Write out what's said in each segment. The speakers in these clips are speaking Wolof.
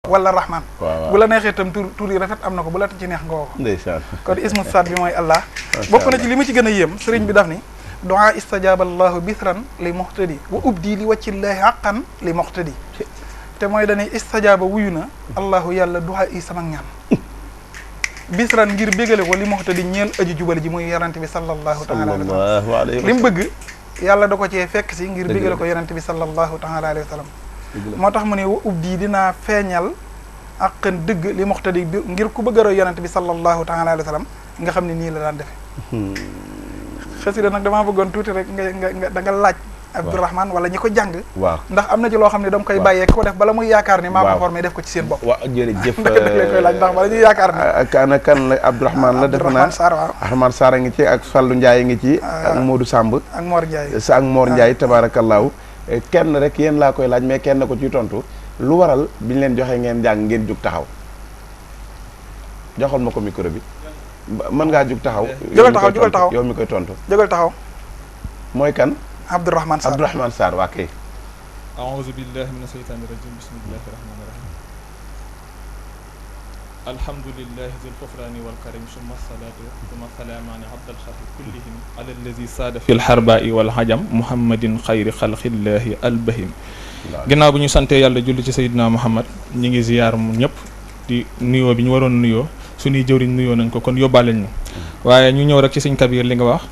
wala rahman bu la neexee itam tur yi rafet am na ko bu la ci neex nga woo ndeysaan kon ismu saat bi mooy allah bokk na ci li ma ci gën a yéem sëriñ bi daf ni du'a istajaba allahu bisran li muhtadi wa ubdi li waccillahi haqqan li muhtadi te mooy dañuy istajaaba wuyu na allahu yàlla du'a yi sama ñaan bisran ngir bégale ko li muhtadi ñeel aji jubal ji muy yonent bi sallallahu taala alayhi wa sallam li mu bëgg yàlla da ko cee fekk si ngir bégale ko yonent bi sallallahu taala alayhi wa sallam moo tax mu ne wa ubdi dinaa feeñal aqan dëgg li muhtadi bi ngir ku bëgg a roy yonent bi sallallahu taala alayhi wa sallam nga xam ne nii la daan defe xasida nag damaa bëggoon tuuti rek nga da nga laaj Abdourahmane wala ñi ko jàng waaw ndax am na ci loo xam ne dama koy bàyyee ko def bala muy yaakaar ni maa ko formé def ko ci seen bopp waaw jërëjëf ndax daf leen koy laaj ndax bala ñuy yaakaar ni kan la Abdourahmane la defe naa Ahmad Sarr a ngi ci ak Fallou Ndiaye ngi ci ak Modou Samb ak Mor Ndiaye ak Mor Ndiaye tabaarakallaahu kenn rek yéen laa koy laaj mais kenn ko ci tontu lu waral biñ leen joxee ngeen jàng ngeen jug taxaw joxal ma ko micro bi mën ngaa jug taxaw jógal taxaw yow mi koy tontu jógal taxaw mooy kan Abdourahmane Sarr waa kay a'uuzu billahi mina shaytaani rajiim bismillahi rahmaani rahiim alhamdulillahi zil ghufraani wal karim summa salaatu summa salaamaani abdal xalqi kullihim ala allazi saada fil harbaa'i wal hajam muhammadin xayri xalqillahi albahim ginnaaw bi ñu santee yàlla julli ci Seydina Muhammad ñi ngi ziyaar mu ñëpp di nuyoo bi ñu waroon nuyoo suñuy jëwriñ nuyoo nañ ko kon yóbbaale ñu waaye ñu ñëw rek ci sëñ Kabir li nga wax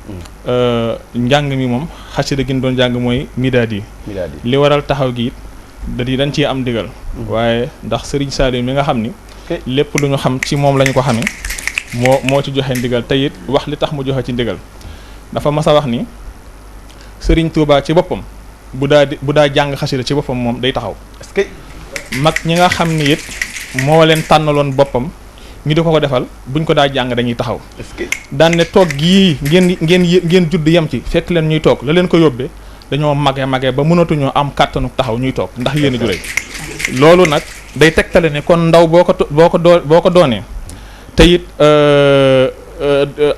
njàng mi moom xasida gi ñu doon jàng mooy midaad yi li waral taxaw gi it dañ ciy am ndigal waaye ndax Serigne Saliou mi nga xam ni lépp lu ñu xam ci moom la ñu ko xamee moo ci joxe ndigal te it wax li tax mu joxe ci ndigal dafa mas a wax ni Serigne Touba ci boppam bu daa jàng xasida ci boppam moom day taxaw est-ce que mag ñi nga xam ni it moo leen tànnaloon boppam ñu di ko defal buñ ko daa jàng dañuy taxaw daan ne toog gii ngeen judd yem ci fekk leen ñuy toog la leen ko yóbbee dañoo mage ba mënatuñoo am kàttanu taxaw ñuy toog ndax yéen a juree loolu nag day tegtale ne kon ndaw boo ko doonee te it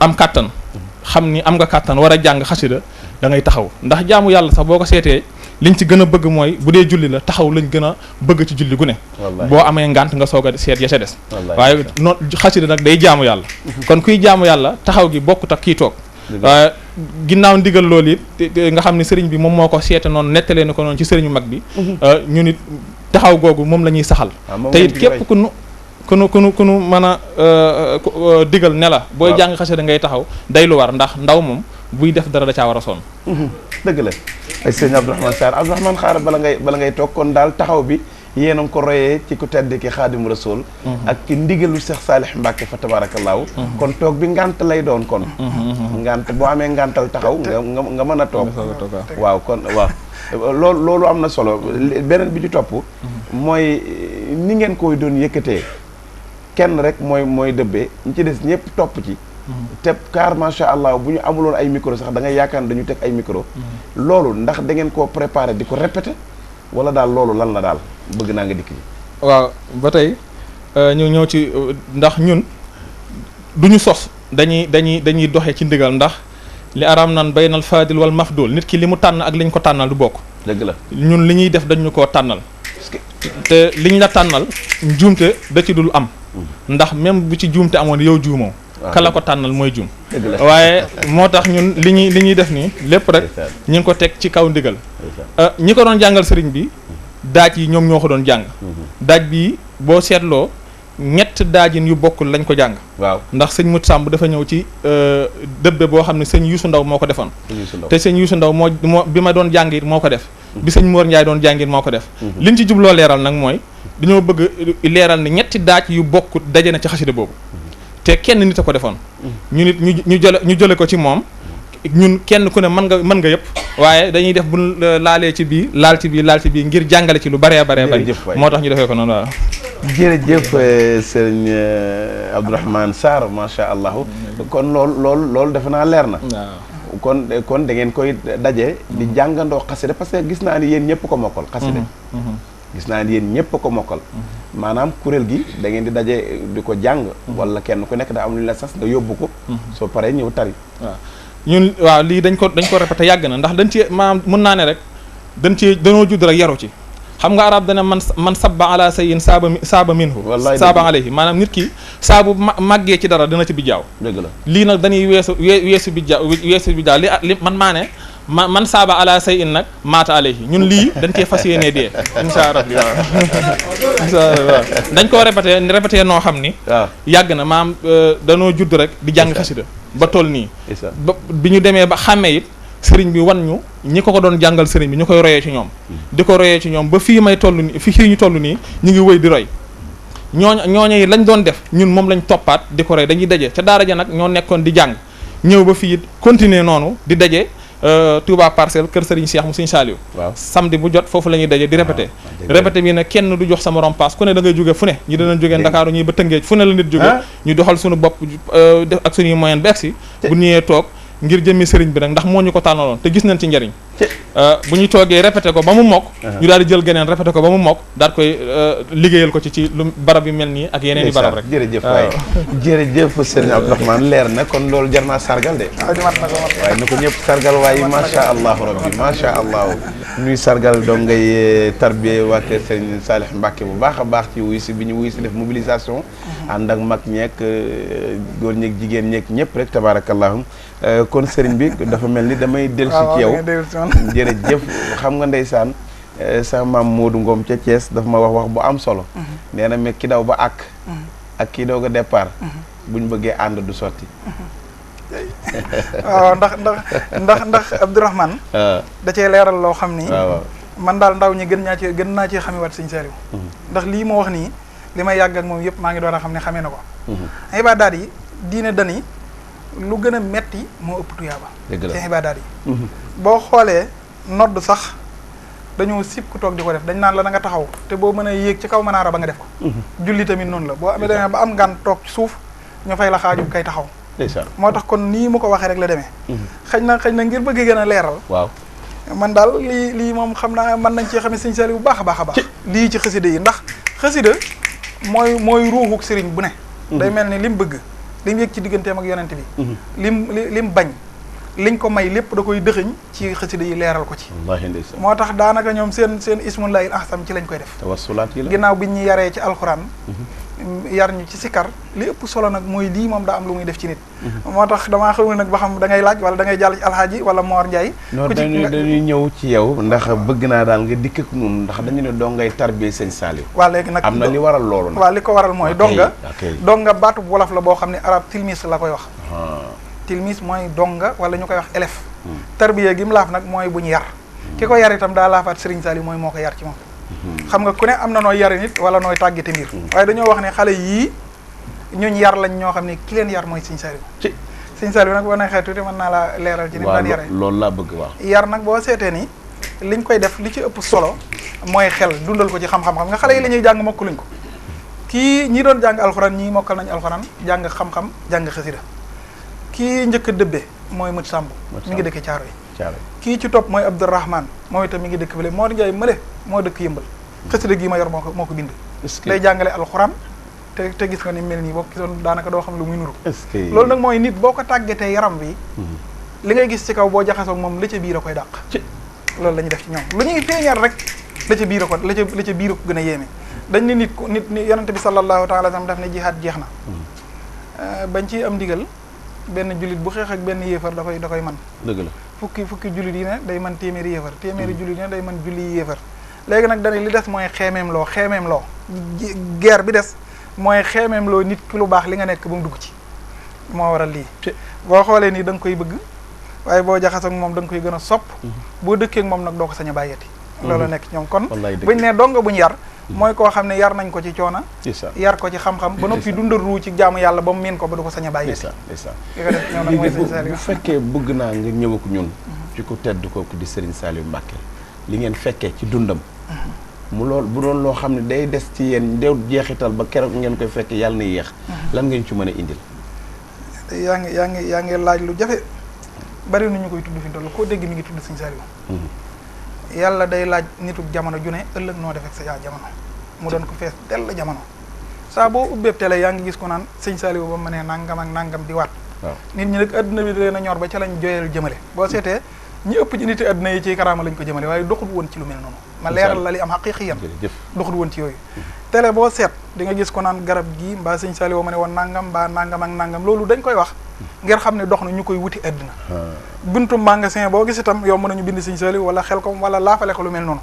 am kàttan xam ni am nga kàttan war a jàng xasida da ngay taxaw ndax jaamu yàlla sax boo ko seetee liñ ci gën a bëgg mooy bu dee julli la taxaw lañ gën a bëgg ci julli gu ne boo amee ngànt nga soog a seet ya ca des waaye noonu xasida nag day jaamu yàlla kon kuy jaamu yàlla taxaw gi bokkut ak kii toog waaye ginnaaw ndigal loolu it nga xam ne sëriñ bi moom moo ko seete noonu nettalee na ko noonu ci sëriñu mag bi ñu nit taxaw googu moom la ñuy saxal te it képp ku nu mën a digal ne la booy jàng xasida ngay taxaw day lu war ndax ndaw moom buy def dara da caa war a sonn dëgg la ay sëñ Abdourahmane Sarr Abdourahmane xaaral bala ngay toog kon daal taxaw bi yéen a ngi ko royee ci ku tedd ki Xaadimu Rasuul ak ki ndigalu Cheikh Salih Mbacke fa tabaarakallaahu kon toog bi ngant lay doon kon ngant boo amee ngantal taxaw nga mën a toog waaw kon waaw loolu am na solo beneen bi ci topp mooy ni ngeen koy doon yëkkatee kenn rek mooy dëbbee ñi ci des ñëpp topp ci te car macha allah bu ñu amuloon ay micro sax da ngay yaakaar ne dañu teg ay micro loolu ndax da ngeen koo préparé di ko répété wala daal loolu lan la daal bëgg naa nga dikk ji waaw ba tey ñu ñëw ci ndax ñun duñu sos dañuy doxee ci ndigal ndax li aram nan baynal fadil wal mafdul nit ki li mu tànn ak li ñu ko tànnal du bokk dëgg la ñun li ñuy def dañu koo tànnal te liñ la tànnal njuumte da ci dul am ndax même bu ci juumte amoon yow juumoo kala ko tànnal mooy juum waaye moo tax ñun li ñuy def nii lépp rek ñu ngi ko teg ci kaw ndigal ñi ko doon jàngal sëriñ bi daaj yi ñoom ñoo ko doon jàng daaj bi boo seetloo ñett daajin yu bokkul lañ ko jàng waaw ndax sëñ Mut Sàmb dafa ñëw ci dëbbe boo xam ne sëñ Yuusu Ndaw moo ko defoon te sëñ Yuusu Ndaw moo bi ma doon jàng it moo ko def bi sëñ Moor Njaay doon jàng it moo ko def liñ ci jubloo leeral nag mooy dañoo bëgg leeral ne ñetti daaj yu bokkut daje na ci xasida boobu te kenn nit a ko defoon ñu nit ñu jële ko ci moom ñun kenn ku ne mën nga yëpp waaye dañuy def bu laalee ci bii laal ci bii ngir jàngale ci lu baree bari moo tax ñu defee ko noonu waaw jërëjëf sëriñ Abdourahmane Sarr macha allah kon loolu defe naa leer na kon da ngeen koy daje di jàngandoo xasida parce que gis naa ni yéen ñëpp ko mokkal xasida gis naa ni yéen ñëpp ko mokkal maanaam kuréel gi da ngeen di daje di ko jàng wala kenn ku nekk daa am lu la sas nga yóbbu ko soo paree ñëw tari waaw ñun waaw lii dañ ko répété yàgg na ndax dañ ci maanaam mën naa ne rek dañoo judd rek yaru ci xam nga arab dana man sabba ala sayin saaba minhu saaba alayhi maanaam nit ki saabu màggee ci dara dina ci bijjaaw dëgg la lii nag dañuy weesu bijjaaw li man maa ne man saaba ala sayin nag maata alayhi ñun lii dañ cee fas yéenee dee insha rabbi waaw insha Allah dañ koo répété noo xam ni yàgg na maam danoo judd rek di jàng xasida ba toll nii ba bi ñu demee ba xàmmee it sëriñ bi wan ñu ñi ko doon jàngal sëriñ bi ñu koy royee ci ñoom di ko royee ci ñoom ba fii may toll nii fii ñu toll nii ñu ngi wëy di roy ñooñu yi lañ doon def ñun moom lañ toppaat di ko roy dañuy daje ca daara ja nag ñoo nekkoon di jàng ñëw ba fii it continuer noonu di daje Touba Parcelles kër Serigne Cheikh mu Serigne Saliou samedi bu jot foofu la ñuy daje di répété bi nag kenn du jox sama rompaas ku ne da ngay jóge fu ne ñi danañ jógee Ndakaaru ñuy ba Tëngéej fu ne la nit jóge ñu doxal suñu bopp def ak suñuy moyen ba egsi bu ñëwee toog ngir jëmmi sëriñ bi nag ndax moo ñu ko tànnaloon te gis nañ ci njëriñ bu ñu toogee répété ko ba mu mokk ñu daal di jël geneen répété ko ba mu mokk daal koy liggéeyal ko ci lu barab yu mel nii ak yeneen i barab rek jërëjëf waay jërëjëf sëriñ Abdourahmane leer na kon loolu jar naa sargal de waaye na ko ñëpp sargal waaye macha allahu rabbi macha allah ñuy sargal donc ngay tarbiye waa kër sëriñ Salih Mbacke bu baax a baax ci wuy si bi ñu wuy si def mobilisation ànd ak mag ñeek góor ñeek jigéen ñeek ñëpp rek tabarakallahu kon sëriñ bi dafa mel ni damay dellusi ci yow jërëjëf xam nga ndeysaan sa maam Modou Ngom ca Thiès dafa ma wax bu am solo nee na mais ki daw ba ak kii doog a départ buñ bëggee ànd du sotti waaw ndax Abdourahmane da cee leeral loo xam ni man daal ndaw ñi gën naa ci xamiwaat Sëñ Saliou ndax lii moo wax nii li may yàgg ak moom yëpp maa ngi door a xam ne xamee na ko ibaadaat yi diine dani lu gën a metti moo ëpp tuyaaba ci ibaadaat yi boo xoolee nodd sax dañoo sib ku toog di ko def dañ naan la na nga taxaw te boo mën a yéeg ci kaw manaara ba nga def ko julli tamit noonu la boo amee demee ba am ngan toog ci suuf ñu fay la xaaju kay taxaw moo tax kon nii mu ko waxee rek la demee xëy na ngir bëgg gën a leeral waaw man daal lii moom xam naa mën nañ ci xamee Sëñ Saliou bu baax a baax a baax lii ci xasida yi ndax xasida mooy ruuxuk sëriñ bu ne day mel ni lim bëgg lim yëg ci digganteem ak yonent bi lim bañ liñ ko may lépp da koy dëxëñ ci xasida yi leeral ko ci moo tax daanaka ñoom seen ismullahil ahsam ci lañ koy def tawassulaat yi la ginnaaw biñ ñu yaree ci alxuraan yar ñu ci sikar li ëpp solo nag mooy lii moom daa am lu muy def ci nit moo tax damaa xamul nag ba xam da ngay laaj wala da ngay jàll ci alxaaji wala Mor Ndiaye non dañuy ñëw ci yow ndax bëgg naa daal nga dikk ak ñun ndax dañu ne doo ngay tarbiyee Sëñ Saliou waaw léegi nag am na li waral loolu nag waaw li ko waral mooy donga baatub wolof la boo xam ne arab tilmis la koy wax tilmis mooy donga wala ñu koy wax élève tarbiya gi mu laaf nag mooy bu ñu yar ki ko yar itam daa laafaat Serigne Saliou mooy moo ko yar ci moom xam nga ku ne am na nooy yari nit wala nooy tàggate mbir waaye dañoo wax ne xale yii ñuñ yar lañ ñoo xam ne ki leen yar mooy Sëñ Saliou Sëñ Saliou nag boo ne xeet tuuti mën naa la leeral ci ni daan yare loolu laa bëgg wax yar nag boo seetee ni liñ koy def li ci ëpp solo mooy xel dundal ko ci xam-xam nga xale yi la ñuy jàng mokk luñ ko kii ñi doon jàng alxuraan ñii mokkal nañu alxuraan jàng xam-xam jàng xasida kii njëkk a dëbbe mooy Mët Samb mi ngi dëkk Caaroy kii ci topp mooy Abdourahmane moom itam mi ngi dëkk fële Mor Ndiaye mële moo dëkk Yëmbal xasida gii ma yor moo ko bind day jàngale alxuraan te gis nga ni mel nii boo gisoon daanaka doo xam lu muy nuru loolu nag mooy nit boo ko tàggatee yaram wi li ngay gis ci kaw boo jaxasoo moom la ca biir a koy dàq loolu la ñuy def ci ñoom lu ñuy feeñal rek la ca biir a ko gën a yéeme dañ ne nit yonente bi sallallahu taala sallam daf ne jihaad jeex na bañ ci am ndigal benn jullit bu xeex ak benn yéefar da koy man dëgg la fukki jullit yi ne day man téeméeri yéefar téeméeri jullit yi ne day man julli yéefar léegi nag dañu li des mooy xeemeem loo guerre bi des mooy xeemeem loo nit ki lu baax li nga nekk ba mu dugg ci moo waral lii boo xoolee nii da nga koy bëgg waaye boo jaxasoo ak moom da nga koy gën a sopp boo dëkkee ak moom nag doo ko sañ a bàyyeti loolu nekk ñoom kon buñ ne donga buñ yar mooy koo xam ne yar nañ ko ci coona yar ko ci xam-xam ba noppi dundal ruu ci jaamu yàlla ba mu miin ko ba du ko sañ a bàyyeti bu fekkee bëgg naa nga ñëw ak ñun ci ku tedd kooku di Serigne Saliou Mbacke li ngeen fekkee ci dundam mu lool bu doon loo xam ne day des ci yéen dew jeexital ba keroog ngeen koy fekk yàlla na yéex lan ngeen ci mën a indil yaa ngi laaj lu jafe bari na ñu koy tudd fi toll koo dégg mi ngi tudd Sëñ Saliou yàlla day laaj nituk jamono ju ne ëllëg noo def ak sa jamono mu doon ko fees dell jamono saa boo ubbeeb télé yaa ngi gis ko naan Sëñ Saliou ba mu ne nangam ak nangam di waat nit ñi nag adduna bi leen a ñor ba ca lañ joyal jëmale boo seetee ñi ëpp ci niti àdduna yi ci karaama lañ ko jëmale waaye doxul woon ci lu mel noonu ma leeral la li am xaqiqiyan doxul woon ci yooyu télé boo seet di nga gis ko naan garab gi mbaa sëñ Saliou ma ne woon nangam mbaa nangam ak nangam loolu dañ koy wax ngir xam ne dox na ñu koy wuti àdduna buntu magasin boo gis itam yomb nañu bind sëñ Saliou wala xel ko wala laafale ko lu mel noonu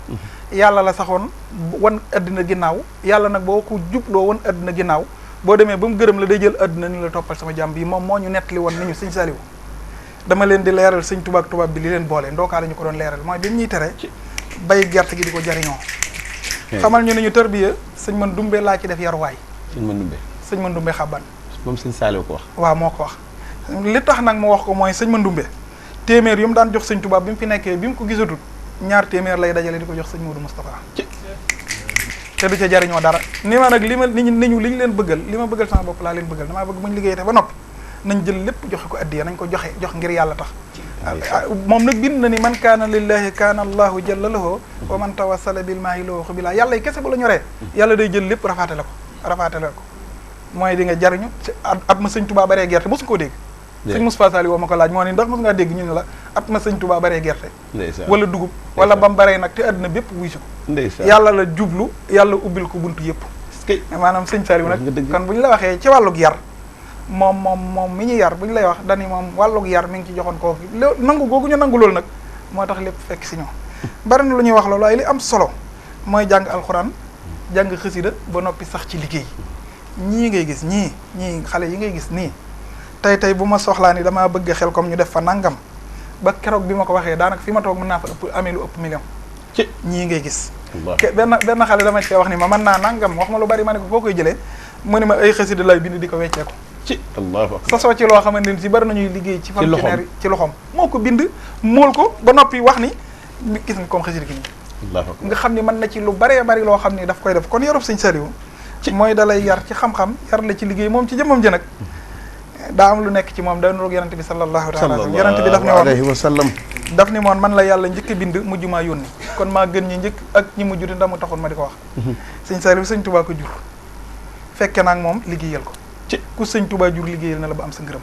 yàlla la saxoon wan àdduna ginnaaw yàlla nag boo ko jubloo wan àdduna ginnaaw boo demee ba mu gërëm la day jël àdduna ni la toppal sama jàmm bi moom moo ñu nettali woon ni ñu sëñ Saliou dama leen di leeral sëñ tubaab bi li leen boole ndookaa la ñu ko doon leeral mooy bi ñuy tere bay gerte gi di ko jariñoo xamal ñu ne ñu tarbiya sëñ man dumbe laa ci def yaruwaay sëñ man dumbe xaban moom sëñ Saliou ko wax waaw moo ko wax li tax nag mu wax ko mooy sëñ man dumbe téeméer yu mu daan jox sëñ tubaab bi mu fi nekkee bi mu ko gisatul ñaar téeméer lay dajale di ko jox sëñ Modou Moustapha te du ca jariñoo dara ni ma nag li ma ni ñu li ñu leen bëggal li ma bëggal sama bopp laa leen bëggal damaa bëgg bu ñu liggéey te ba noppi nañ jël lépp joxe ko addiya nañ ko jox ngir yàlla tax moom nag bind na ni man kaana lillahi kaana allahu jalla lahu wa man tawassala bil maahi lahu xubila yàlla yi kese bu la ñoree yàlla day jël lépp rafaatale ko mooy di nga jariñu at ma sëñ Touba baree gerte mosu koo dégg sëñ Moustapha Saliou woo ma ko laaj moo ni ndax mos ngaa dégg ñu ne la at ma sëñ Touba baree gerte wala dugub wala bam baree nag te àdduna bépp wuy si ko yàlla la jublu yàlla ubbil ko buntu yëpp maanaam sëñ Saliou nag kon bu ñu la waxee ci wàllug yar moom mi ñu yar bu ñu lay wax dani moom wàllug yar mi ngi ci joxoon kooku nangu googu ñu nangu loolu nag moo tax lépp fekk si ñoo bari na lu ñuy wax loolu waaye li am solo mooy jàng alxuraan jàng xasida ba noppi sax ci liggéey ñii ngay gis ñii xale yi ngay gis nii tey bu ma soxlaa ni damaa bëgg xel comme ñu def fa nangam ba keroog bi ma ko waxee daanaka fi ma toog mën naa fa amee lu ëpp million ci ñii ngay gis benn xale dama cee wax ni ma mën naa nangam wax ma lu bari ma ne ko foo koy jëlee mu ne ma ay xasida lay bind di ko wecceeku ci Allah sasoo ci loo xamante ni si bari nañuy liggéey ci fonctionnaire yi ci loxoom moo ko bind mool ko ba noppi wax ni gis nga comme xasida gi nii nga xam ni mën na ci lu baree bari loo xam ni daf koy def kon yarub sëñ Saliou mooy dalay yar ci xam-xam yar la ci liggéey moom ci jëmmam ji nag daa am lu nekk ci moom da nuroog yonente bi sallallahu taala wa sallam yonente bi daf ne woon daf ni moon man la yàlla njëkk a bind mujj maa yónni kon maa gën ñi njëkk ak ñi mujj di ndamu taxoon ma di ko wax sëñ Saliou sëñ Touba ko jur fekke naag moom liggéeyal ko ci ku sëñ Touba jur liggéeyal na la ba am sa ngërëm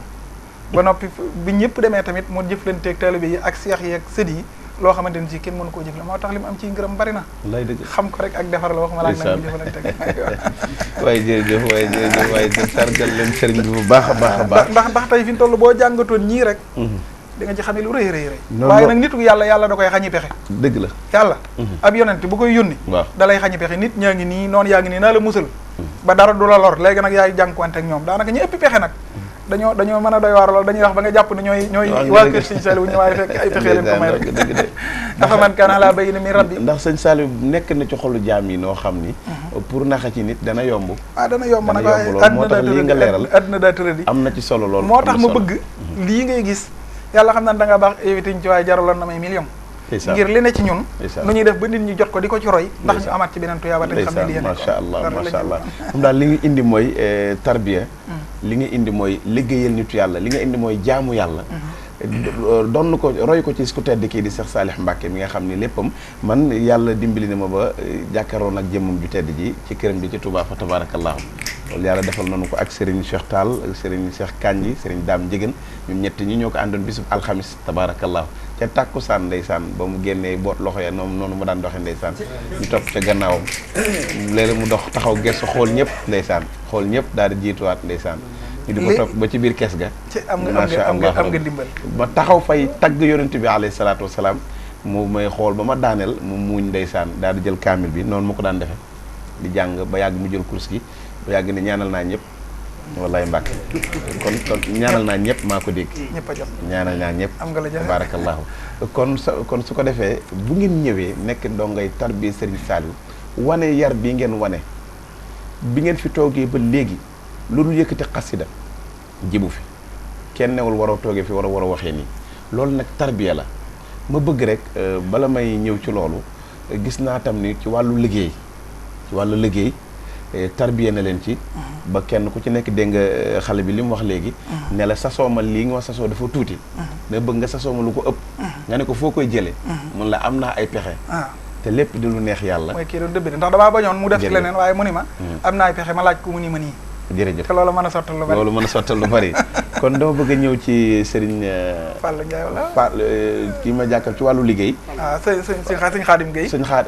ba noppi bi ñëpp demee tamit mu jëflanteeg taalibe yi ak seex yi ak sët yi loo xamante ni si kenn mënu koo jëf la moo tax li mu am ci ngërëm bari na lay dëgg xam ko rek ak defar la wax ma laaj nag ñu jëflanteeg waaye jërëjëf waaye sargal leen sëriñ bi bu baax a baax ndax tey fi ñu toll boo jàngatoon ñii rek di nga ci xamee lu rëy waaye nag nitu yàlla da koy xañi pexe dëgg la yàlla ab yonent bu koy yónni da lay xañi pexe nit ñaa ngi nii noonu yaa ngi nii naa la musal ba dara du la lor léegi nag yaay jànkuwante ak ñoom daanaka ñu ëpp pexe nag dañoo mën a doy waar lool dañuy wax ba nga jàpp ne ñooy waa kër sëñ Saliou ñu waaye fekk ay pexe leen ko may rek dafa man kaana laa bay ni mi rabbi ndax sëñ Saliou nekk na ci xolu jaam yi noo xam ni pour naxa ci nit dana yomb dana yomb nag waaye moo tax lii nga leeral àdduna daa tëradi am na ci solo lool moo tax ma bëgg lii ngay gis yàlla xam naa da ngaa baax évité ñu ci waaye jaraloon na may million ngir li ne ci ñun nu ñuy def ba nit ñi jot ko di ko ci roy ndax ñu amaat ci beneen tuyaaba te xam ne lii macha allah moom daal li nga indi mooy tarbiya li nga indi mooy liggéeyal nitu yàlla li nga indi mooy jaamu yàlla doon ko roy ko ci ku tedd kii di Cheikh Salih Mbacké mi nga xam ni léppam man yàlla dimbali na ma ba jàkkaaroon ak jëmmam ju tedd ji ci këram bi ci Touba fa tabarakallahu loolu yàlla defal nañu ko ak Serigne Cheikh Tall ak Serigne Cheikh Kandji Serigne Dame Ndiéguène ñun ñett ñi ñoo ko àndoon bisub alxamis tabarakallahu ca tàkkusaan ndeysaan ba mu génnee boot loxo ya noonu mu daan doxe ndeysaan ñu topp ca gannaawam léeg-léeg mu dox taxaw gestu xool ñëpp ndeysaan xool ñëpp daal di jiituwaat ndeysaan ñu di ko topp ba ci biir kees ga am nga dimbal ba taxaw fay tagg yonent bi alayhi salaatu wasalaam mu may xool ba ma daaneel mu muuñ ndeysaan daal di jël kaamil bi noonu mu ko daan defe di jàng ba yàgg mu jël kurus gi ba yàgg ne ñaanal naa ñëpp wallaay Mbàkke kon ñaanal naa ñëpp maa ko dégg ñëpp a jot ñaanal naa ñëpp am nga la jëf barakallahu kon su ko defee bu ngeen ñëwee nekk ndongay tarbiya Serigne Saliou wane yar bi ngeen wane bi ngeen fi toogee ba léegi lu dul yëkkati xasida jibu fi kenn newul war a toogee fi war a waxee nii loolu nag tarbiya la ma bëgg rek bala may ñëw ci loolu gis naa tam ni ci wàllu liggéey tarbiya na leen ci ba kenn ku ci nekk dégg nga xale bi li mu wax léegi ne la sasoo ma lii nga ma sasoo dafa tuuti ne bëgg nga sasoo ma lu ko ëpp nga ne ko foo koy jëlee mun la am naa ay pexe te lépp di lu neex yàlla mooy kii doon dëbbi ndax damaa bañoon mu def ci leneen waaye mu ni ma am naa ay pexe ma laaj ko mu ni ma nii jërëjëf te loolu mën a sottal lu bari loolu mën a sottal lu bari kon dama bëgg a ñëw ci Serigne Fallou Ndiaye wala Fall kii ma jàkkal ci wàllu liggéey. sëñ Xaadim Gueye. sëñ Xaad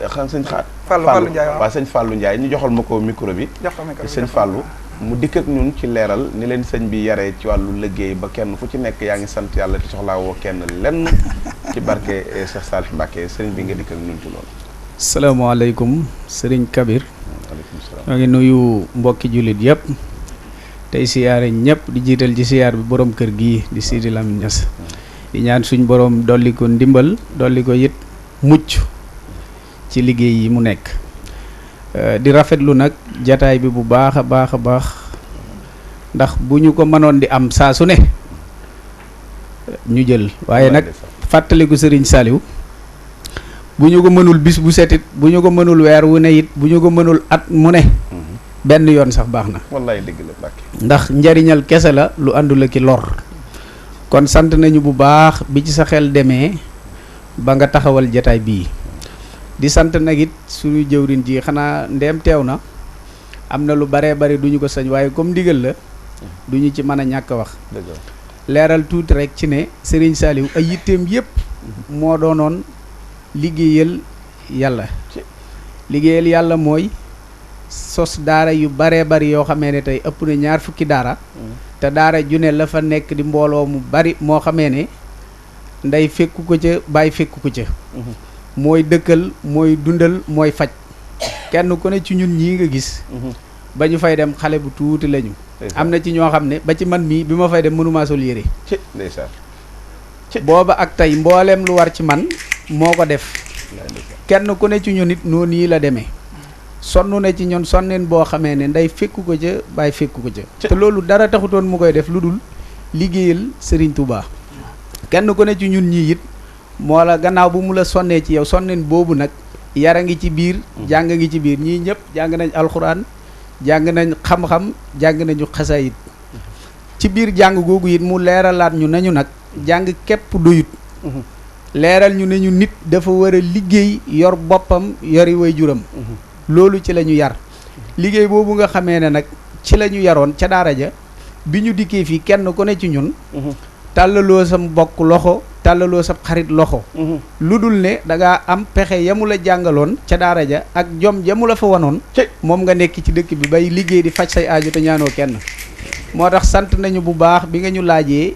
Fallou Ndiaye waaw sëñ Fallou Ndiaye ñu joxal ma ko micro bi. jox ko micro bi sëñ Fallou mu dikk ak ñun ci leeral ni leen sëñ bi yaree ci wàllu liggéey ba kenn fu ci nekk yaa ngi sant yàlla te soxlaa woo kenn lenn ci barke Cheikh Salih Mbacké sëriñ bi nga dikk ak ñun ci loolu. salaamaaleykum sëriñ Kabir. waaleykum salaam. maa ngi nuyu mbokki jullit yëpp. tey siyaare ñëpp di jiital ci siyaar bi borom kër gii di Sidi Lamine Niass. di ñaan suñ borom dolli ko ndimbal dolli ko it mucc ci liggéey yi mu nekk. di rafetlu nag jataay bi bu baax a baax a baax ndax bu ñu ko mënoon di am saa su ne ñu jël waaye nag fàttaliku sëriñ Saliou bu ñu ko mënul bis bu setit bu ñu ko mënul weer wu ne it bu ñu ko mënul at mu ne benn yoon sax baax na. wallaay dëgg la Mbàkke. ndax njariñal kese la lu àndul ki lor kon sant nañu bu baax bi ci sa xel demee ba nga taxawal jataay bii di sant nag it suñu jëwriñ ji xanaa ndeem teew na am na lu baree bari duñu ko sañ waaye comme ndigal la duñu ci mën a ñàkk a wax. dëgg la leeral tuuti rek ci ne Serigne Saliou ay yitteem yépp moo doonoon liggéeyal yàlla. liggéeyal yàlla mooy sos daara yu baree bari yoo xamee ne tey ëpp na 20 fukki daara. te daara ju ne la fa nekk di mbooloo mu bari moo xamee ne ndey fekku ko ca bàyyi fekku ko ca. mooy dëkkal mooy dundal mooy faj kenn ku ne ci ñun ñii nga gis. ba ñu fay dem xale bu tuuti lañu. am na ci ñoo xam ne ba ci man mii bi ma fay dem mënumaa sol yére. ndeysaan. booba ak tey mbooleem lu war ci man moo ko def. kenn ku ne ci ñun it noonu yi la demee. sonn na ci ñun sonneen boo xamee ne ndey fekku ko ca bàyyi fekku ko ca. te loolu dara taxutoon mu koy def lu dul liggéeyal Serigne Touba. kenn ku ne ci ñun ñii it. moo la gannaaw bu mu la sonnee ci yow sonneen boobu nag yara ngi ci biir jàng ngi ci biir ñii ñëpp jàng nañ alxuraan jàng nañ xam-xam jàng nañu xasaayit ci biir jàng googu it mu leeralaat ñu nañu nag jàng képp doyut leeral ñu ne ñu nit dafa war a liggéey yor boppam yori waajuram loolu ci la ñu yar liggéey boobu nga xamee ne nag ci la ñu yaroon ca daara ja bi ñu dikkee fii kenn ku ne ci ñun tàllaloo sa mbokk loxo tàllaloo sa xarit loxo lu dul ne da ngaa am pexe yamu la jàngaloon ca daara ja ak jom yamu la fa wanoon moom nga nekk ci dëkk bi bay liggéey di faj say aajo te ñaanoo kenn moo tax sant nañu bu baax bi nga ñu laajee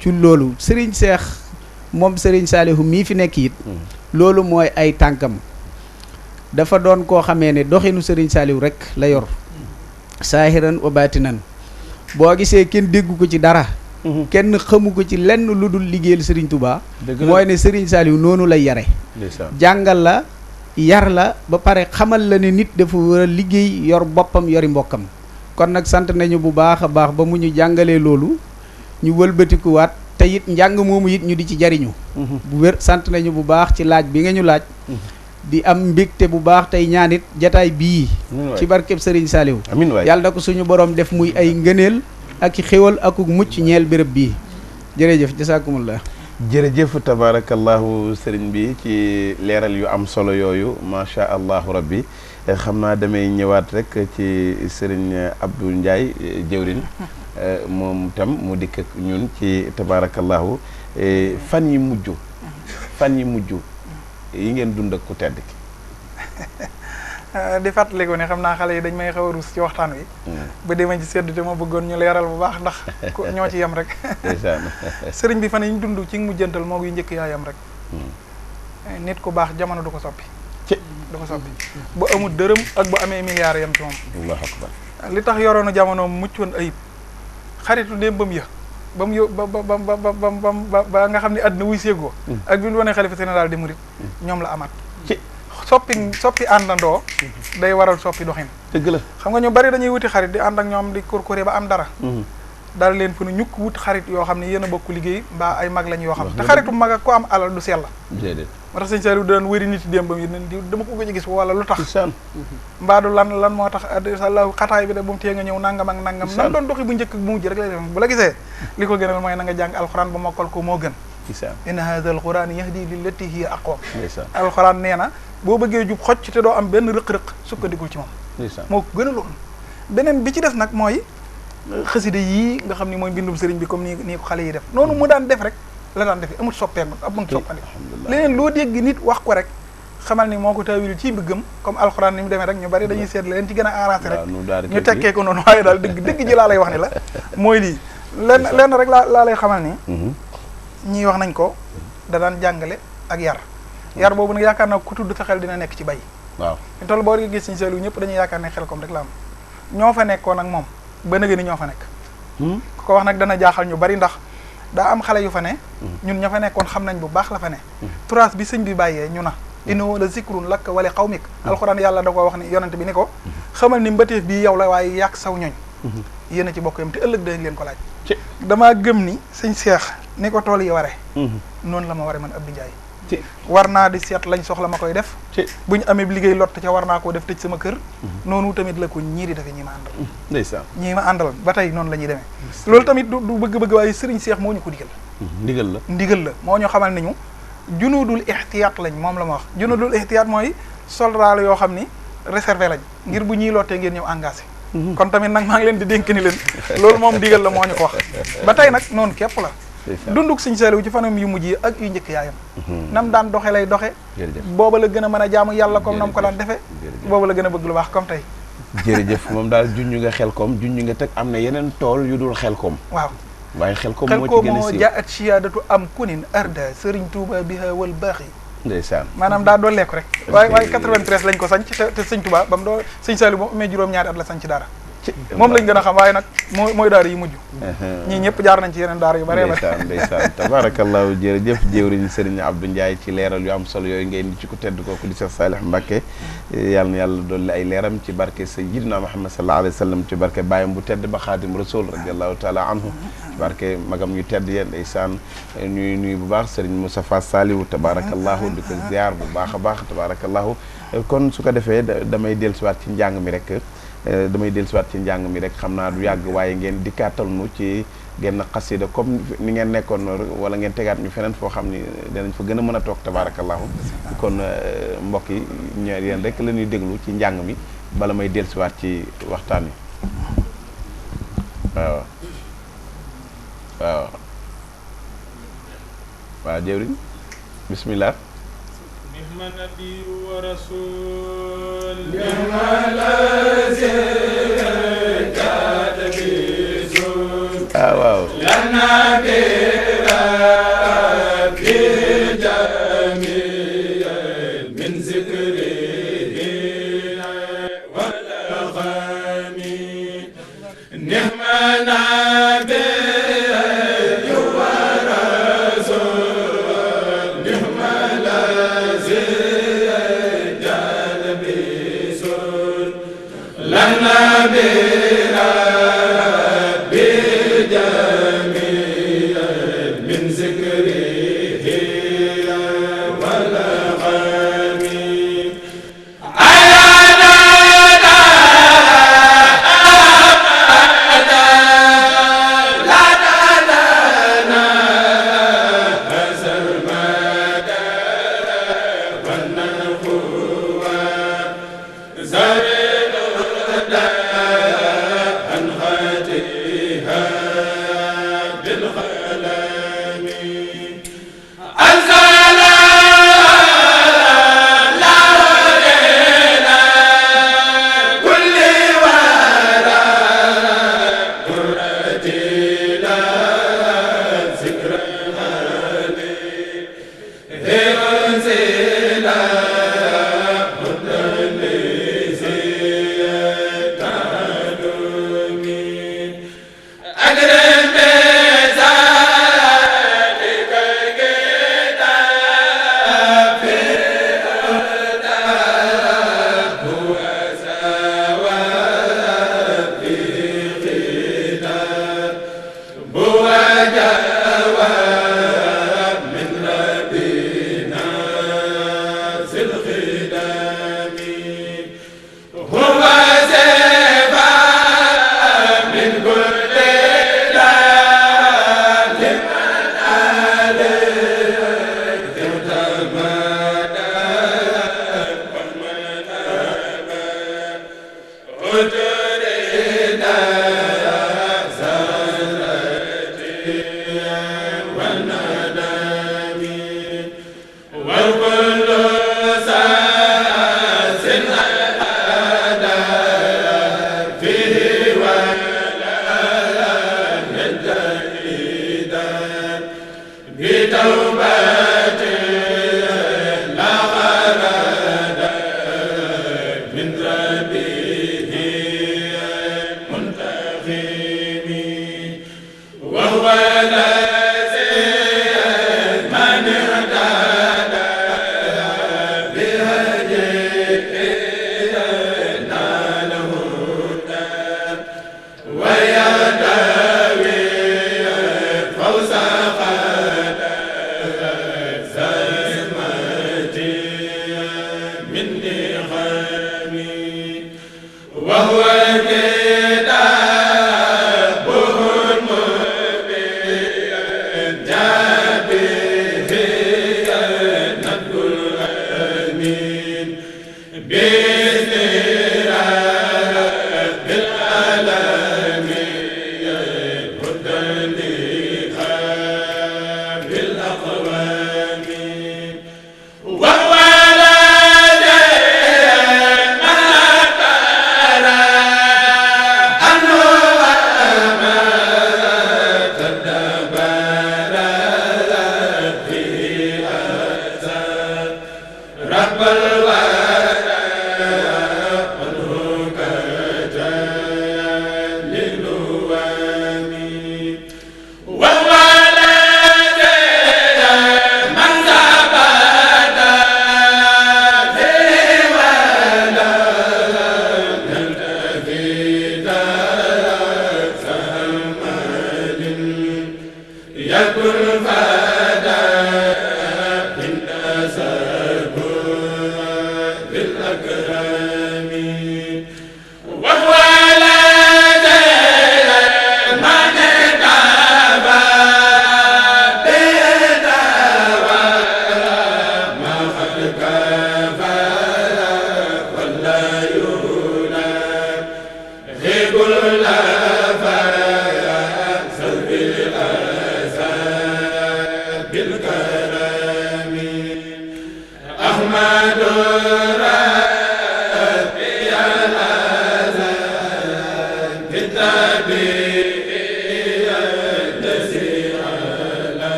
ci loolu Serigne Cheikh moom Serigne Saliou mii fi nekk it loolu mooy ay tànkam dafa doon koo xamee ne doxinu Serigne Saliou rek la yor saahiran wa baatinan boo gisee kenn déggu ko ci dara kenn xamu ko ci lenn lu dul liggéeyal Serigne Touba mooy ne Serigne Saliou noonu lay yare jàngal la yar la ba pare xamal la ne nit dafa war a liggéey yor boppam yori mbokkam kon nag sant nañu bu baax a baax ba mu ñu jàngalee loolu ñu wëlbatikuwaat te it njàng moomu it ñu di ci jariñu bu wér sant nañu bu baax ci laaj bi nga ñu laaj di am mbégte bu baax tey ñaanit jataay bii ci barkeb Serigne Saliou yàlla na ko suñu borom def muy ay ngëneel ak i xéwal ak mucc ñeel béréb bii jërëjëf jasaakumullah jërëjëf tabarakallahu sëriñ bi ci leeral yu am solo yooyu macha allahu rabbi xam naa damay ñëwaat rek ci sëriñ Abdou Ndiaye jëwrin moom tam mu dikk ak ñun ci tabarakallahu fan yi mujj yi ngeen dund ak ku tedd ki di fàttaliku ne xam naa xale yi dañ may xaw a ruus ci waxtaan wi ba dema ci sedd te ma bëggoon ñu leeral bu baax ndax ñoo ci yem rek sëriñ bi fan yi ñu dund ci mujjantal moo yu njëkk yaa yem rek nit ku baax jamono du ko soppi bu amul dërëm ak bu amee milliards yem ci moom allahu akbar li tax yoroonu jamono mucc woon ayib xaritu démbam ya ba mu yó ba nga xam ne àddina wuy séegoo ak bi mu wane xalifa général di murit ñoom la amaat soppi àndandoo day waral soppi doxin dëgg la xam nga ñu bari dañuy wuti xarit di ànd ak ñoom di kurkuré ba am dara dara leen fu nu ñukk wut xarit yoo xam ne yéen a bokk liggéey mbaa ay mag lañ yoo xam te xaritu mag ak ko am alal du sell moo tax sëñ Saliou daan wëri nit démbam yi di dama ko gëj a gis wala lu tax mbaadu lan moo tax sallahu xataay bi de bu mu tee nga ñëw nangam ak nangam nan doon doxi bu njëkk bu mujj rek lay def bu la gisee li ko gënal mooy na nga jàng alxuraan ba mokkal ko moo gën inna hadha alquran yahdi lillati hiya aqwam alxuraan nee na boo bëggee jub xocc te doo am benn rëq-rëq sukkandikul ci moom moo ko gën a loon beneen bi ci des nag mooy xasida yii nga xam ni mooy mbindum sëriñ bi comme nii ko xale yi def noonu mu daan def rek la daan defe amul soppeem amul soppandi leneen loo dégg nit wax ko rek xamal ni moo ko taawil ci bëggam comme alxuraan ni mu demee rek ñu bari dañuy seet leen ci gën a arrangé rek ñu tekkee ko noonu waaye daal dëgg ji laa lay wax ni la mooy lii lenn rek laa lay xamal ni ñii wax nañ ko da daan jàngale ak yar boobu nag yaakaar naa ku tudd sa xel dina nekk ci bay waaw ñu toll boo gis Sëriñ Saliou ñëpp dañuy yaakaar ne xel kom rek la am ñoo fa nekkoon ak moom ba nëgë ni ñoo fa nekk ku ko wax nag dana jaaxal ñu bari ndax daa am xale yu fa ne ñun ña fa nekkoon xam nañ bu baax la fa ne trace bi sëñ bi bàyyee ñu na innahu la zikrun laka wa li qawmik alxuraan yàlla da ko wax ni yonent bi ni ko xamal ni mbateef bii yow la waaye yàq saw ñooñ yéen a ci bokk yam te ëllëg dañ leen ko laaj damaa gëm ni sëñ Seex ni ko tool yi waree noonu la ma waree man Abdou Ndiaye war naa di seet lañ soxla ma koy def bu ñu amee liggéey lott ca war naa koo def tëj sama kër noonu tamit la ko ñii di defee ñii ma àndal ndeysaan ñii ma àndal ba tey noonu la ñuy demee loolu tamit du bëgg-bëgg waaye sëriñ Seex moo ñu ko ndigal la moo ñu xamal ni ñu junudul ixtiyaat lañ moom la ma wax junudul ixtiyaat mooy soldat yoo xam ni réservé lañ ngir bu ñuy lottee ngeen ñëw engagé kon tamit nag maa ngi leen di dénk ni leen loolu moom ndigal la moo ñu ko wax ba tey nag noonu képp la dunduk Sëriñ Saliou ci fanam yu mujj yi ak yu njëkk yaayam nam daan doxe lay doxe booba la gën a mën a jaamu yàlla comme nam ko daan defe booba la gën a bëgg lu baax comme tey jërëjëf moom daal junñu nga Xelkom junñu nga teg am na yeneen tool yu dul Xelkom waaw waaye Xelkom moo ci gën a siiw jaat siyaadatu am kunin arda Serigne Touba biha wal baaxi ndeysaan maanaam daa dooleeku rek waaye 93 lañ ko sanc te Sëñ Touba ba mu doo Sëñ Saliou ba mu amee juróom-ñaari at la sanc daara moom lañ gën a xam waaye nag mooy daara yi mujj ñii ñëpp jaar nañ ci yeneen daara yu bare bare ndeysaan tabarakallahu jërëjëf jëwriñ Serigne Abdou Ndiaye ci leeral yu am solo yooyu ngay indi ci ku tedd kooku di Cheikh Salih Mbacké yàlla na yàlla dolli ay leeram ci barke Sayyidina Muhammad sallallahu alayhi wa sallam ci barke bàyyam bu tedd ba Xaadim Rasul radiallahu taala anhu ci barke magam ñu tedd yeen ndeysaan nuyu bu baax Serigne Moustapha Saliou tabarakallahu di ko ziar bu baax a baax tabarakallahu kon su ko defee damay dellusiwaat ci njàng mi rek xam naa du yàgg waaye ngeen dikkaatal nu ci genn xasida comme ni ngeen nekkoon wala ngeen tegaat ñu feneen foo xam ni danañ fa gën a mën a toog tabarakallahu kon mbokk yi ñeer yéen rek la ñuy déglu ci njàng mi bala may dellusiwaat ci waxtaan wi waaw jëwriñ bismillah نعم نبي ورسول نعم الذي جاد بزول واو لنا بربي جميع من ذكره والأغاني نعم نبي زارد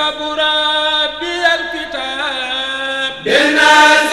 كتاب ربي الكتاب النار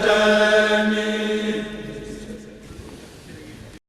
الختام